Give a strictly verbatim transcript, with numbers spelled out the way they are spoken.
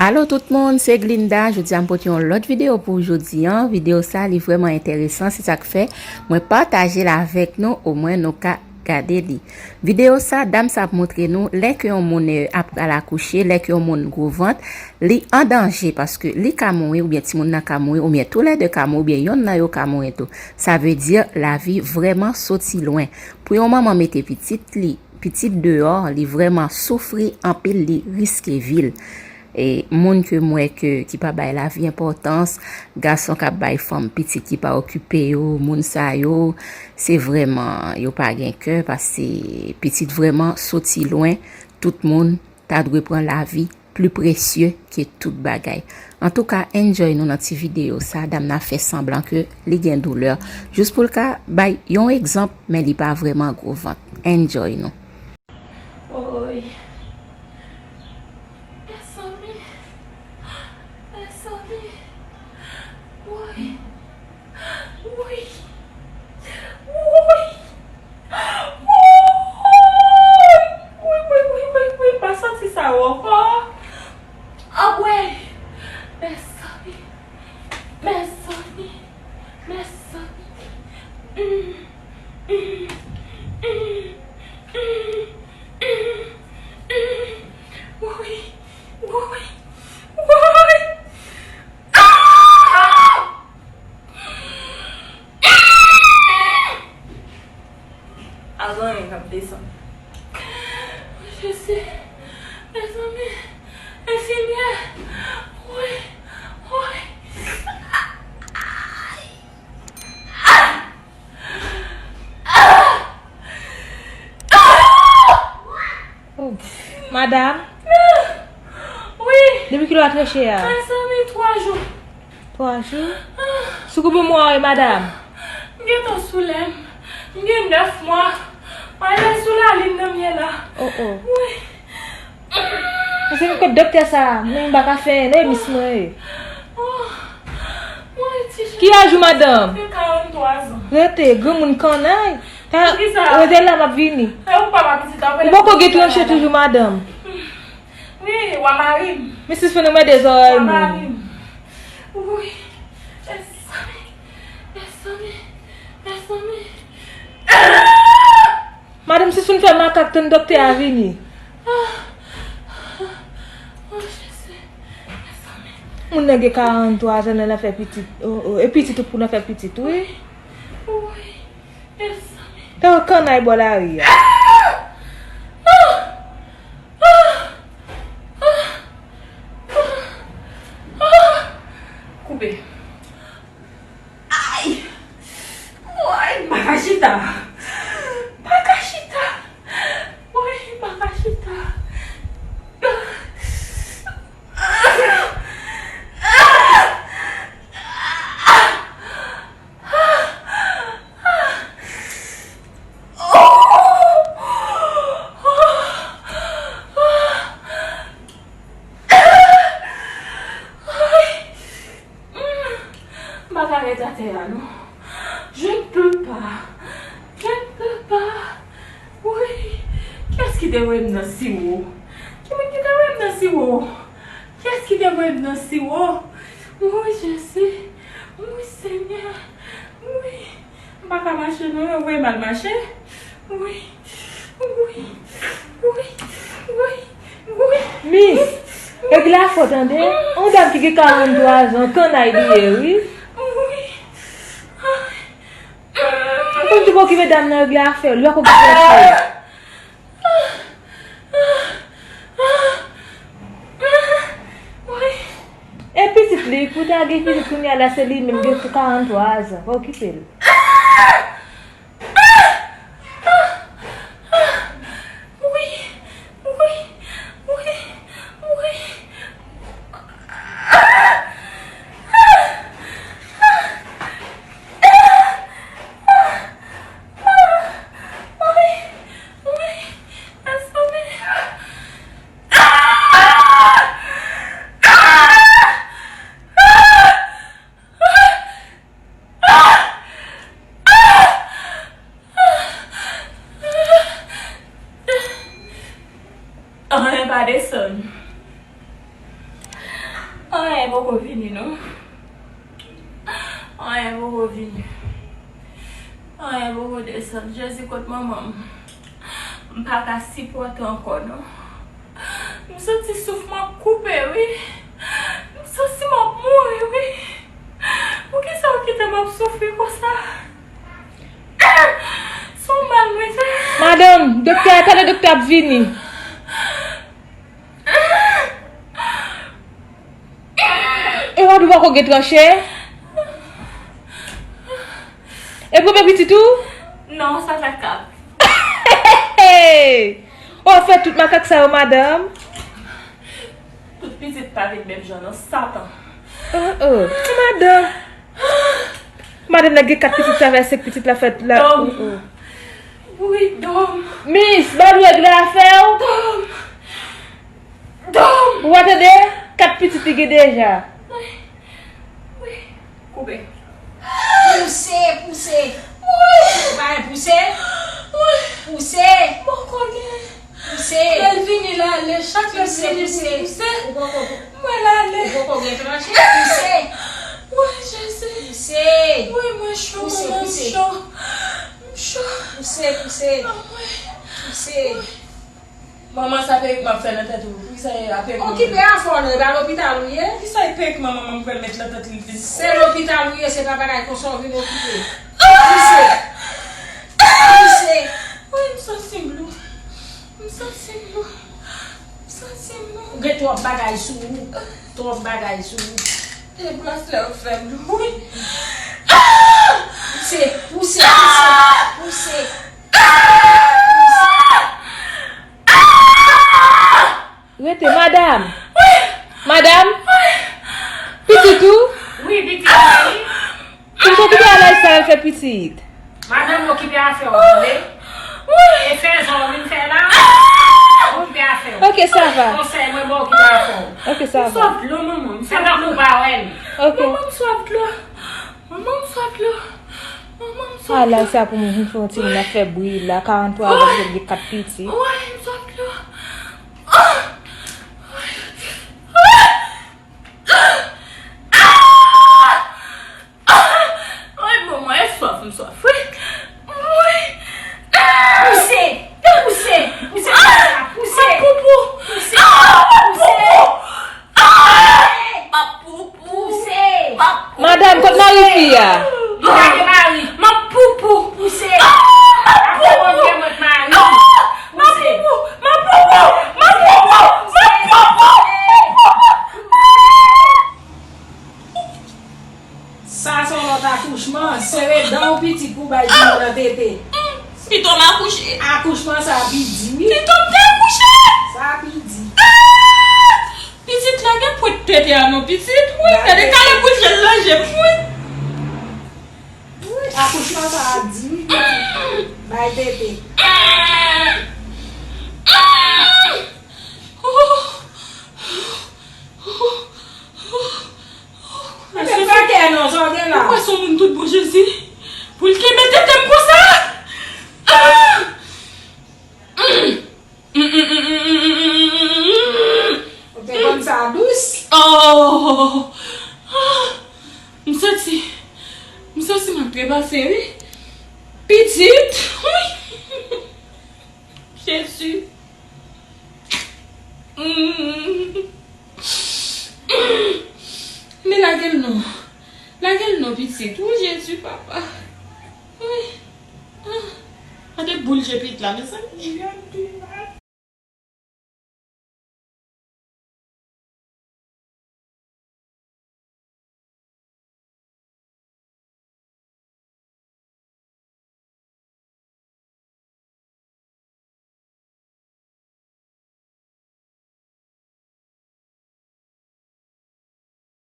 Alo tout moun, se Glinda. Jodi a m pote yon lòt videyo pou jodi an. Videyo sa li vrèman enteresan, se sa k fè mwen pataje l avèk nou, omwen nou ka gade li. Videyo sa, dam sa ap montre nou lè ke yon moun eh, ap pral akouche, lè ke yon moun gwo vant, li an danje paske li ka mouri oubyen timoun nan ka mouri oubyen toulède ka mouri oubyen yonn nan yo ka mouri tou. Sa vle di lavi vrèman soti lwen. Pou yon manman mete pitit li, pitit deyò, li vrèman soufri anpil, li riske vi l. E moun ke m wè ke ki pa bay lavi enpòtans, gason k ap bay fanm pitit ki pa okipe yo, moun sa yo, se vrèman yo pa gen kè, paske pitit vrèman soti lwen, tout moun ta dwe pran lavi pli presye ke tout bagay. Antouka, enjoy nou nan ti videyo sa, dam nan fè sanblan ke li gen doulè, jis pou l ka bay yon egzanp, men li pa vrèman gwo vant. Enjoy nou. Woy. Mezanmi. Mezanmi. Woy. Woy. Woy. Woy. Woy, woy, woy, woy, woy. M pa santi sa yo ankò. Anmwey. Mezanmi. Mezanmi. Mezanmi. Mm. Mm. Mm. Mm. Mm. Mm. Woy. Woy. Woy. Ah! Avan yon k ap desann. Jezi, mezanmi, enfimyè, woy, woy. Oh, madanm. Wi. Depi kilè w atreche a? Mezanmi, twa jou. Twa jou? Sou koube mwa wi, madanm. M gentan sou lè m. M gen nèf mwa. Mwen ale sou lalin nan m ye la. Oh, oh. Wi. Mezanmi, kot doktè sa? Mwen m pa ka fè anyen, non, e mis mwen ye. Oh. Mwen ti jan. Ki aj ou, madanm? Gen karannntwa zan. Rete, granmoun kannay. Ta, rete la, m ap vini. E ou papa pitit la, ou poko gen tranche toujou, madanm. Wi, w a mari m. Misye fè nou mède zòrèy moun. Wi. Mezanmi. Mezanmi. Mezanmi. Madanm, si sou n fè makak, tann doktè a vini. Oh, Jezi. Mezanmi. Moun nan gen karannntwa zan, nan fè pitit. Oh, oh, e pitit ou pou nan fè pitit, wi. Wi. Mezanmi. Tan kannay bò lari a. Koupe. Ay! Woy, m pa ka chita. M pa ka chita. Woy, m pa ka chita. M pa ka ret atè a non. Je ne peux pas. Je ne peux pas. Wi. Kiyès ki te voye m nan siwo? Ki moun ki te voye m nan siwo? Kiyès ki te voye m nan siwo? Wi, Jezi. Wi, Senyè. Wi. M pa ka mache non, yo voye m al mache. Wi, wi, wi, wi, wi. Mis, règ la fò tande. On dam ki gen karannntwa zan, kannay li ye, wi. Wi. Ou konn ki pou okipe dam nan, règ la fè, li pa konn ki pou fè. E pitit li, pou ta gen pitit kounye a la, se li menm gen karantwa zan. Pa okipe l. Anyen poko vini non. Anyen poko vini. Anyen poko desann. Jezi, kot manman m? M pa ka sipòte ankò non. M santi souf mwen ap koupe wi. M santi m ap mouri wi. Poukisa w kite m ap soufri konsa? Se yon mal mwen fè. Madanm, doktè a, talè doktè ap vini. E w ap di w poko gen tranche? E premye pitit ou? Non, sa ta kap. Ou ap fè tout makak sa yo, madanm? Tout pitit pa vin menm jan non, Satan. Oh, oh. Madanm. Madanm nan gen kat pitit, sa fè senk pitit la fèt la. Dòm. Oh, oh. Wi, dòm. Mis, ba nou regle afè w. Dòm. Dòm. Ou pa tande? Kat pitit li gen deja. Wi. Wi. Koupe. Pouse, pouse. Wi. Ou pa wè pouse? Wi. Pouse. Poko gen. Pouse. Lè l vini, l ale. Chak lè l vini, pouse. Ou poko, mwen l ale. Ou poko gen tranche. Pouse. Wi, Jezi. Pouse. Wi, mwen cho, pouse, manman, m pouse. Cho. M cho. Pouse, pouse. Ah, mwen. Pouse. Wi. Manman, sa perik m ap fè nan tèt ou. Poukisa e a perik m ap fè? Okipe afè w non, e pa lopital ou ye? Poukisa e perik manman m ap pral met nan tèt li vin? Se lopital ou ye, se pa bagay konsa w vin okipe. Pouse. Pouse. Wi, m santi m lou. M santi m lou. M santi m lou. Ou gen twòp bagay sou ou. Twòp bagay sou ou. E braslè yo fè m lou wi. Pouse, pouse, pouse, pouse. Rete, madanm. Wi. Madanm. Wi. Pitit ou? Wi, pitit mwen. Ou t okipe a laj sa al fè pitit. Madanm, okipe afè w, tande? Wi. E fè zòn vin fè la. Okipe afè w. Ok, sa va. Konsèy mwen ba w, okipe afè w. Ok, sa va. M swaf dlo, manman. M swaf dlo. Sa pa pou pa wè l. Ok. Manman, m swaf dlo. Manman, m swaf dlo. Manman, m swaf dlo. A laj sa pou mwen vin fè yon timoun ap fè bri la, karanntwa zan, gen kat pitit. Wi, m swaf dlo. Ay, manman, e swaf m swaf, wi. Wi. Pouse, pouse, pouse, pouse. M ap poupou. Pouse, pouse. M ap poupou. Pouse. Madanm, kot mari fi a? Li pa gen mari. M ap poupou. Pouse. Apre mwen gen mwen mari. M ap poupou. M ap poupou. M ap poupou. M ap poupou. Sa se yon lòt akouchman. Sere dan w pitit pou w bay timoun nan tete. Pito m akouche. Akouchman sa pi di wi. Pito m te akouche. Sa pi di. Ah! Pitit la gen pwent tete a non pitit. Wi, gade kale bouch l nan je m wi. Wi, akouchman sa ap di wi pitit. Bay tete. Mete fè kè non, sa w gen la. Ou kwè se yon moun tout bon Jezi? Pou l kenbe tete m konsa? Ah! Ou te konn sa dous? Oh! Ah! M santi, m santi m ap trepase wi. Pitit, wi. Jezi. Mm. Men lage l non. Lage l non pitit. Wi, Jezi, papa. Wi. Ah. Gade boul je pitit la, mezanmi. Gade.